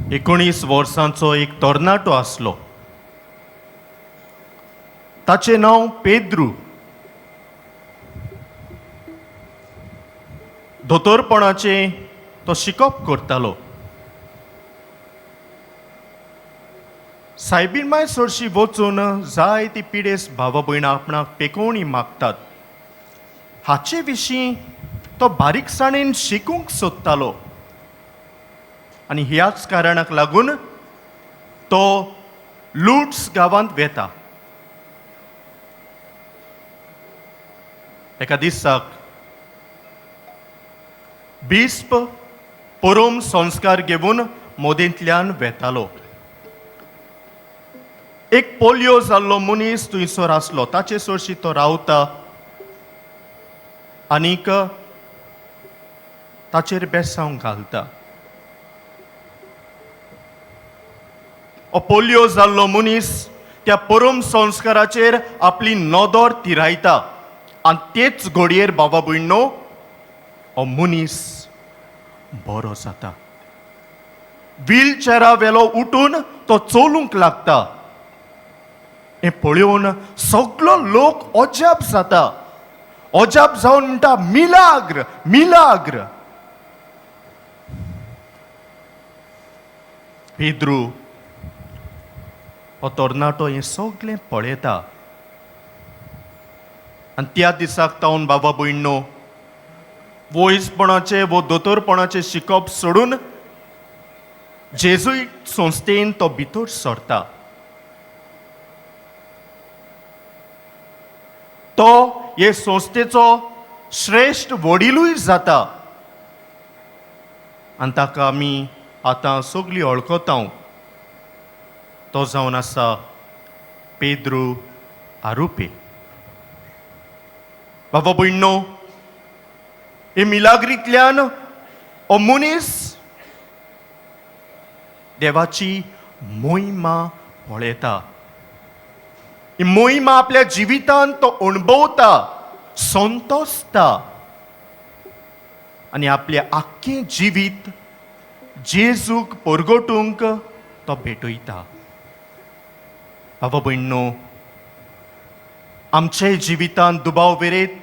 19 वर्सांचो एक तरणाटो आसलो. ताचें नांव पेद्रू. दोतोरपणाचें तो शिकप करतालो. सायबीण माय सरशी वचून जायती पिडेस्त भावा भयणां आपणाक पेकोवणी मागतात. हाचे विशीं तो बारीकसाणेन शिकूंक सोदतालो आनी ह्याच कारणाक लागून तो लुट्स गांवांत वेता. एका दिसाक बिस्प परोम संस्कार घेवन मोदेंतल्यान वेतालो. एक पोलियो जाल्लो मनीस थंयसर आसलो. ताचे सरशी तो रावता आनीक ताचेर बेसांव घालता. हो पोलियो जाल्लो मनीस त्या परम संस्काराचेर आपली नदर तिरायता आनी तेच घडयेर बाबा भयणो हो मनीस बरो जाता. व्हीलचेरा वेलो उठून तो चलूंक लागता. हें पळोवन सगलो लोक अजाप जाता. अजाप जावन म्हणटा, मिलाग्र, मिलाग्र. पेद्रू हो तरणाटो हें सगलें पळयता आनी त्या दिसाक तावन बाबा भयणो वयसपणाचें वो दोतोरपणाचें शिकप सोडून जेजुईट संस्थेन तो भितर सरता. तो हे संस्थेचो श्रेश्ठ वडिलूय जाता आनी ताका आमी आतां सगळीं वळखता. तो जावन आसा पेद्रू आरुपे. बाबा भयणो, हे मिलाग्रींतल्यान हो मनीस देवाची मोहिमा पळयता. ही मोहिमा आपल्या जिवितांत तो अणभवता, संतोसता आनी आपलें आख्खें जिवीत जेजूक परगटूंक तो भेटयता. बाबा भयणो, आमच्या जिवितांत दुबाव वेरेत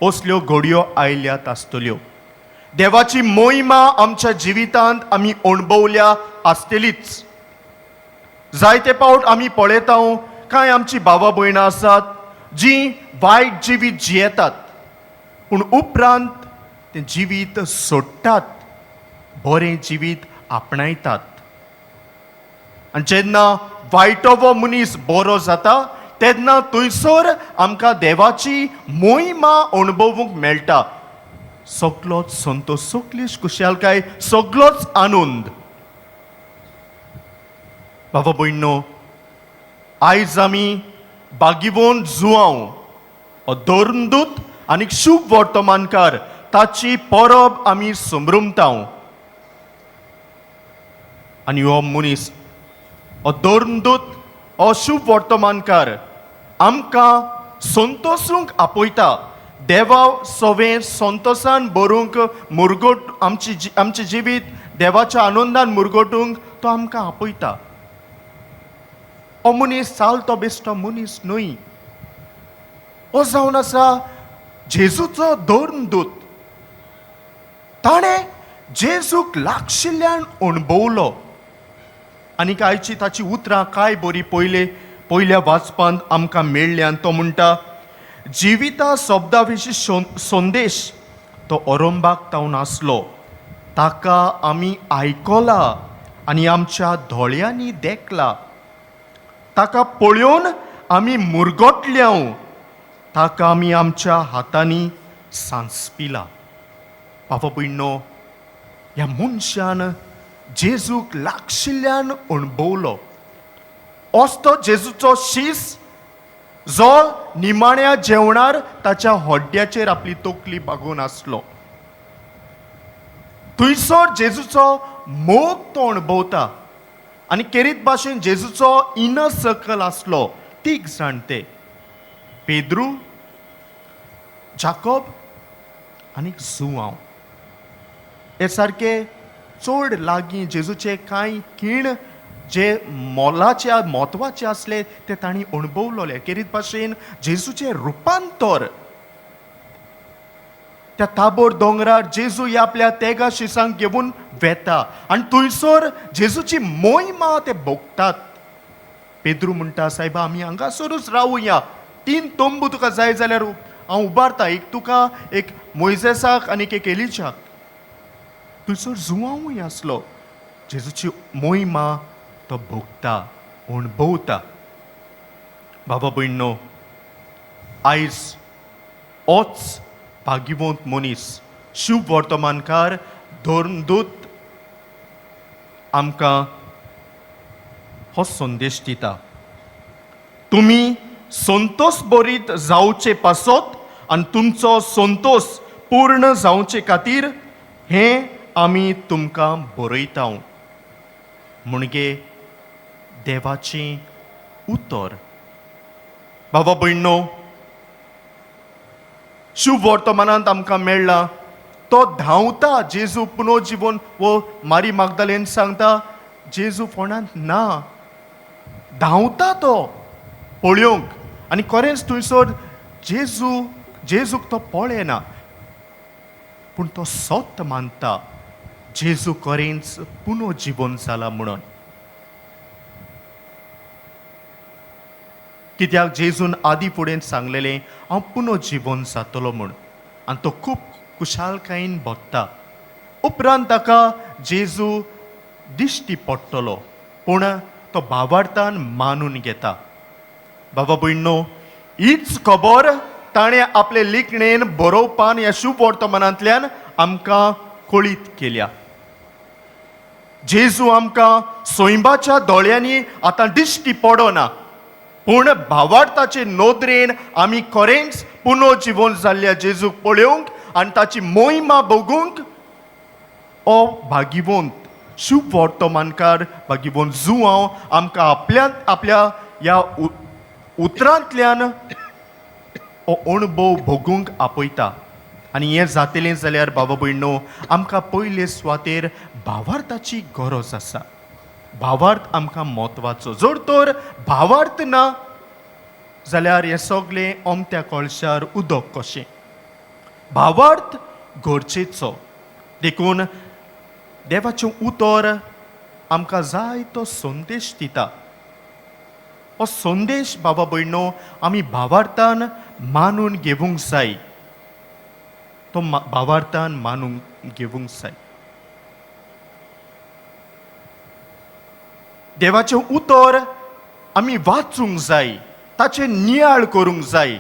असल्यो घडयो आयल्यात आसतल्यो. देवाची मोहिमा आमच्या जिवितांत आमी अणभवल्या आसतलीच. जायते पावट आमी पळयता, कांय आमची भावा भयणां आसात जी वायट जिवीत जियेतात, पूण उपरांत तें जिवीत सोडटात, बरें जिवीत आपणायतात. आनी जेन्ना वायटो वो मनीस बरो जाता तेन्ना थंयसर आमकां देवाची मोहिमा अणभवूंक मेळटा. सगलोच संतोश, सगलीच खुशालकाय, सगलोच आनंद. बाबा भयणो, आयज आमी बागिवोन जुआंव हो धर्मदूत आनी शुभ वर्तमानकार ताची परब आमी समृमता. आनी हो मनीस, हो धर्मदूत, हो शुभ वर्तमानकार आमकां संतोसूंक आपयता. देवा सवें संतोसान भरूंक मुरगोट आमची आमचें जिवीत देवाच्या आनंदान मुरगोटूंक तो आमकां आपयता. हो मनीस चालतो बेश्टो मनीस न्हय, हो जावन आसा जेजूचो धर्मदूत. ताणें जेजूक लागशिल्ल्यान अणभवलो. आनी आयची ताची उतरां काय बरी पयले पयल्या वाचपांत आमकां मेळ्ळ्यान. तो म्हणटा, जिविता शब्दा विशीं संदेश तो अरंबाक तावन आसलो, ताका आमी आयकला आनी आमच्या दोळ्यांनी देखला. ताका पळोवन आमी मुरगटल्या, ताका आमी आमच्या हातांनी सांसपिला. बाबा भयणो, ह्या मनशान जेजूक लागशिल्ल्यान अणभवलो. असतो जेजूचो शीस जो निमाण्या जेवणार ताच्या होड्ड्याचेर आपली तकली बागोवन आसलो, थंयसर जेजूचो मोग तो अणभवता. आनी केरीत भाशेन जेजूचो इनर सर्कल आसलो तीग जाण, ते पेद्रू, जाकोब आनी जुआंव. हे सारके चड लागीं जेजूचे कांय खीण जे मोलाचे म्हत्वाचे आसले ते तांणी अणभवलोले. खेरीत भाशेन जेजूचें रुपांतर त्या ताबोर दोंगरार जेजू ह्या आपल्या तेगा शिसांक घेवन वेता आनी थंयसर जेजूची मोहिमा ते भोगतात. पेद्रू म्हणटा, सायबा आमी हांगासरूच रावुया, 3 तंबू तुका जाय जाल्यार हांव उबारता, एक तुका, एक मोयजेसाक आनी एक एलिजाक. थंयसर जुवांवूय आसलो. जेजूची मोहिमा तो भोगता, अणभवता. बाबा भयणो, आयज होच भाग्यवंत मनीस शुभ वर्तमानकार धर्मदूत आमकां हो संदेश दिता, तुमी संतोष बरीत जावचे पासत आनी तुमचो संतोष पूर्ण जावचे खातीर हें आमी तुमकां बरयता. म्हणजे देवाचें उतर. बाबा भयणो, शुभ वर्तमानांत आमकां मेळ्ळा तो धांवता जेजू पुनर्जिवन वो मारी मागदालेन सांगता जेजू फोंडांत ना, धांवता तो पळोवंक आनी खरेंच थंयसर जेजूक तो पळयना, पूण तो सत मानता जेजू खरेंच पुनर्जिवन जाला म्हणून. कित्याक जेजून आदी फुडें सांगलेलें हांव पुनर्जिवन जातलो म्हूण, आनी तो खूब खुशालकायेन भोगता. उपरांत ताका जेजू दिश्टी पडटलो, पूण तो भावार्थान मानून घेता. बाबा भयणो, हीच खबर ताणें आपले लिखणेन बरोवपान ह्या शुभ वर्तमानांतल्यान आमकां कळीत केल्या. जेजू आमकां सैंबाच्या दोळ्यांनी आतां दिश्टी पडना, पूण भावार्थाचे नदरेन आमी खरेंच पुनर्जिवन जाल्ल्या जेजूक पळोवंक आनी ताची मोहिमा भोगूंक हो भागिवंत शुभ वर्तमानकार भागिवंत जुवांव आमकां आपल्या ह्या उतरांतल्यान हो अणभव भोगूंक आपयता. आनी हें जातलें जाल्यार बाबा भयणो, आमकां पयले सुवातेर भावार्थाची गरज आसा. भावार्थ आमकां म्हत्वाचो. जर तर भावार्थ ना जाल्यार हें सगळें अमत्या कळशार उदक कशें. भावार्थ गरजेचो. देखून देवाचें उतर आमकां जाय तो संदेश दिता. हो संदेश बाबा भयणो आमी भावार्थान मानून घेवंक जाय, तो भावार्थान मानून घेवंक जाय. देवाचें उतर आमी वाचूंक जाय, ताचें नियाळ करूंक जाय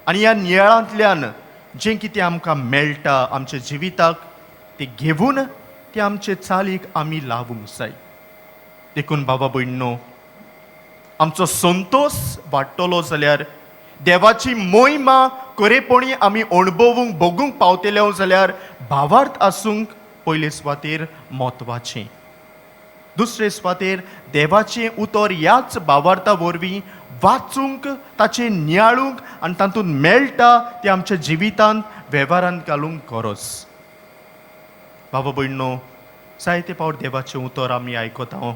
आनी ह्या नियाळांतल्यान जें कितें आमकां मेळटा आमच्या जिविताक तें घेवन तें आमचे चालीक आमी लावूंक जाय. देखून बाबा भयणो, आमचो संतोश वाडटलो जाल्यार देवाची मोहिमा खरेपणी आमी अणभवूंक भोगूंक पावतले जाल्यार भावार्थ आसूंक पयले सुवातेर म्हत्वाचें. दुसरे सुवातेर देवाचें उतर ह्याच भावार्था वरवीं वाचूंक, ताचें नियाळूंक आनी तातूंत मेळटा तें आमच्या जिवितांत वेव्हारांत घालूंक गरज. बाबा भयणो, जायते फावट देवाचें उतर आमी आयकता,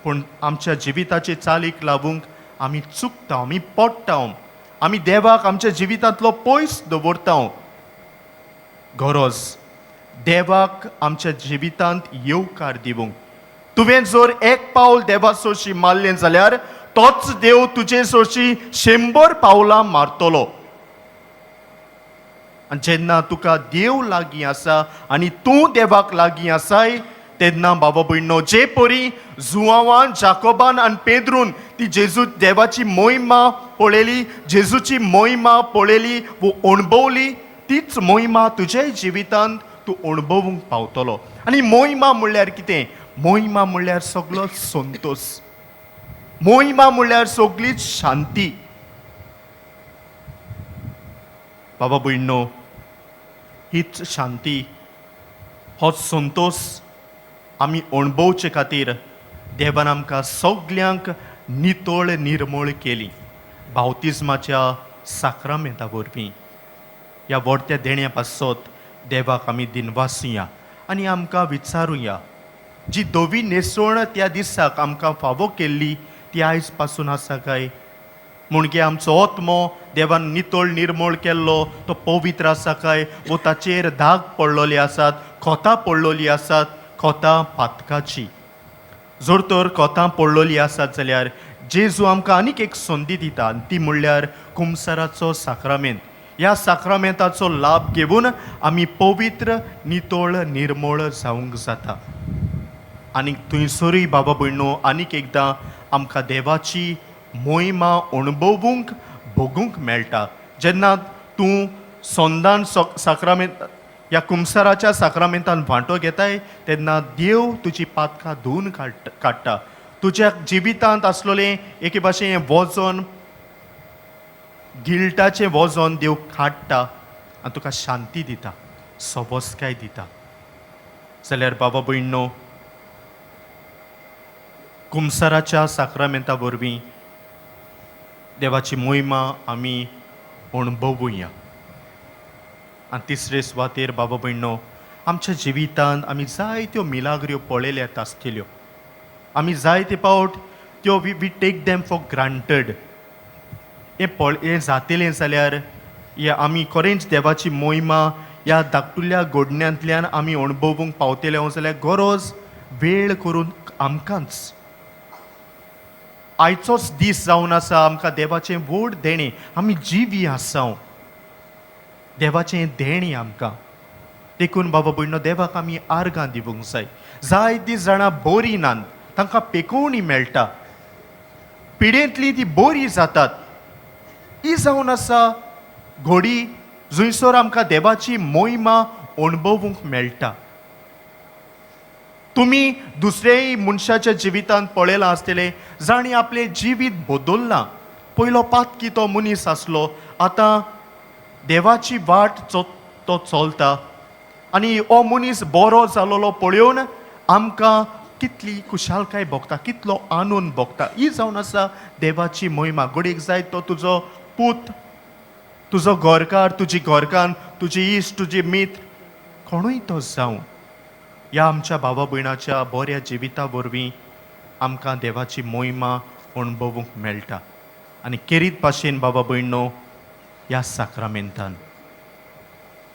पूण आमच्या जिविताचे चालीक लावूंक आमी चुकता, आमी पडटा, आमी देवाक आमच्या जिवितांतलो पयस दवरता. गरज देवाक आमच्या जिवितांत येवकार दिवंक. तुवें जर एक पावल देवा सोशी मारलें जाल्यार तोच देव तुजे सोशी 100 पावलां मारतलो. आनी जेन्ना तुका देव लागीं आसा आनी तूं देवाक लागीं आसाय तेन्ना बाबा भयणो, जे परी जुवांवान, जाकोबान आनी पेद्रून ती जेजू देवाची मोहिमा पळयली, जेजूची मोहिमा पळयली वो अणभवली, तीच मोहिमा तुज्याय जिवितांत तूं अणभवूंक पावतलो. आनी मोहिमा म्हणल्यार कितें? मोहिमा म्हणल्यार सगलो संतोश, मोहिमा म्हणल्यार सगळीच शांती. बाबा भयणो, हीच शांती, होच संतोश आमी अणभवचे खातीर देवान आमकां सगल्यांक नितळ निर्मळ केली बावतिज्माच्या साक्रामेंता वरवीं. ह्या व्हडत्या देण्या पासत देवाक आमी दिनवासुया. आनी आमकां विचारुया, जी धवी न्हेसवण त्या दिसाक आमकां फावो केल्ली ती आयज पासून आसा काय? म्हणजे आमचो आत्मो देवान नितळ निर्मूळ केल्लो तो पवित्र आसा काय, वो ताचेर दाग पडलेले आसात, खोतां पडलेली आसात, खोतां पातकाची? जर तर खोतां पडलेली आसात जाल्यार जेजू आमकां आनीक एक संदी दिता आनी ती म्हणल्यार कुमसाराचो साक्रामेंत. ह्या साक्रामेंताचो लाभ घेवन आमी पवित्र नितळ निर्मळ जावंक जाता. आनी थंयसरूय बाबा भयणो आनीक एकदां आमकां देवाची मोहिमा अणभवूंक भोगूंक मेळटा. जेन्ना तूं संदान साक्रामेंत ह्या कुमसाराच्या साक्रामेंतान वांटो घेताय तेन्ना देव तुजी पातकां धुवन काडटा. तुज्या जिवितांत आसलेलें एके भाशेन हें वजन, गिल्टाचें वजन देव काडटा आनी तुका शांती दिता, सवस्काय दिता. जाल्यार बाबा भयणो, कुमसाराच्या साक्रामेंता वरवीं देवाची मोहिमा आमी अणभवुया. आनी तिसरे सुवातेर बाबा भयणो, आमच्या जिवितांत आमी जायत्यो मिलाग्र्यो पळयल्यात आसतल्यो. आमी जायते फावट त्यो we take them for granted. हें हें जातलें जाल्यार हे आमी खरेंच देवाची मोहिमा ह्या धाकटुल्या गोडण्यांतल्यान आमी अणभवूंक पावतले जाल्यार गरज वेळ करून आमकांच आयचोच दीस जावन आसा. आमकां देवाचें व्हड देणें, आमी जिवी आसाव, देवाचें देणें आमकां. देखून बाबा भयणो, देवाक आमी आर्गां दिवंक जाय. जायतीं जाणां बरीं नात, तांकां पेकोवणी मेळटा, पिडेंतली ती बरी जातात. ही जावन आसा घोडी जंयसर आमकां देवाची मोहिमा अणभवूंक मेळटा. तुमी दुसऱ्याय मनशाच्या जिवितांत पळयलां आसतलें, जांणी आपलें जिवीत बदल्लां. पयलो पातकी तो मनीस आसलो, आतां देवाची वाट तो चलता आनी हो मनीस बरो जालोलो पळोवन आमकां कितली खुशालकाय भोगता, कितलो आनंद भोगता. ही जावन आसा देवाची मोहिमा. घडयेक जाय तो तुजो पूत, तुजो घरकार, तुजी घरकान्न, तुजी इश्ट, तुजी मित्र, कोणूय तो जावं, ह्या आमच्या भावा भयणाच्या बऱ्या जिविता वरवीं आमकां देवाची मोहिमा अणभवूंक मेळटा. आनी केरीत भाशेन बाबा भयणो, ह्या साक्रामेंतान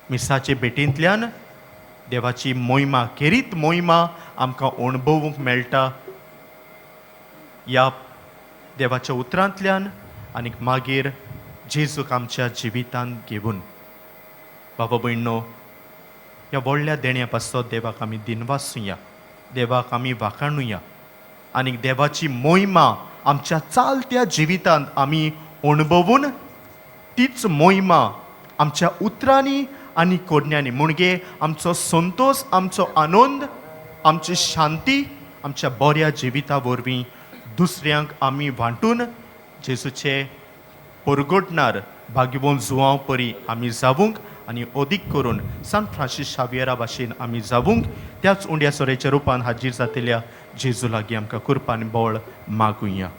मिसाचे भेटींतल्यान देवाची मोहिमा, केरीत मोहिमा आमकां अणभवूंक मेळटा ह्या देवाच्या उतरांतल्यान आनी मागीर जेजूक आमच्या जिवितांत घेवन. बाबा भयणो, ह्या व्हडल्या देण्या पासत देवाक आमी दिनवासुया, देवाक आमी वाखाणुया आनी देवाची मोहिमा आमच्या चालत्या जिवितांत आमी अणभवून तीच मोहिमा आमच्या उतरांनी आनी कोडण्यांनी, म्हणजे आमचो संतोश, आमचो आनंद, आमची शांती आमच्या बऱ्या जिविता वरवीं दुसऱ्यांक आमी वांटून जेजूचे परगटणार भाग्यवंत जुवांव परी आमी जावूंक आनी अदीक करून सांत फ्रांसीस शावियरा भाशेन आमी जावूंक त्याच उंड्या सोऱ्याच्या रुपान हाजीर जातल्या जेजू लागीं आमकां कृपा आनी बळ मागुया.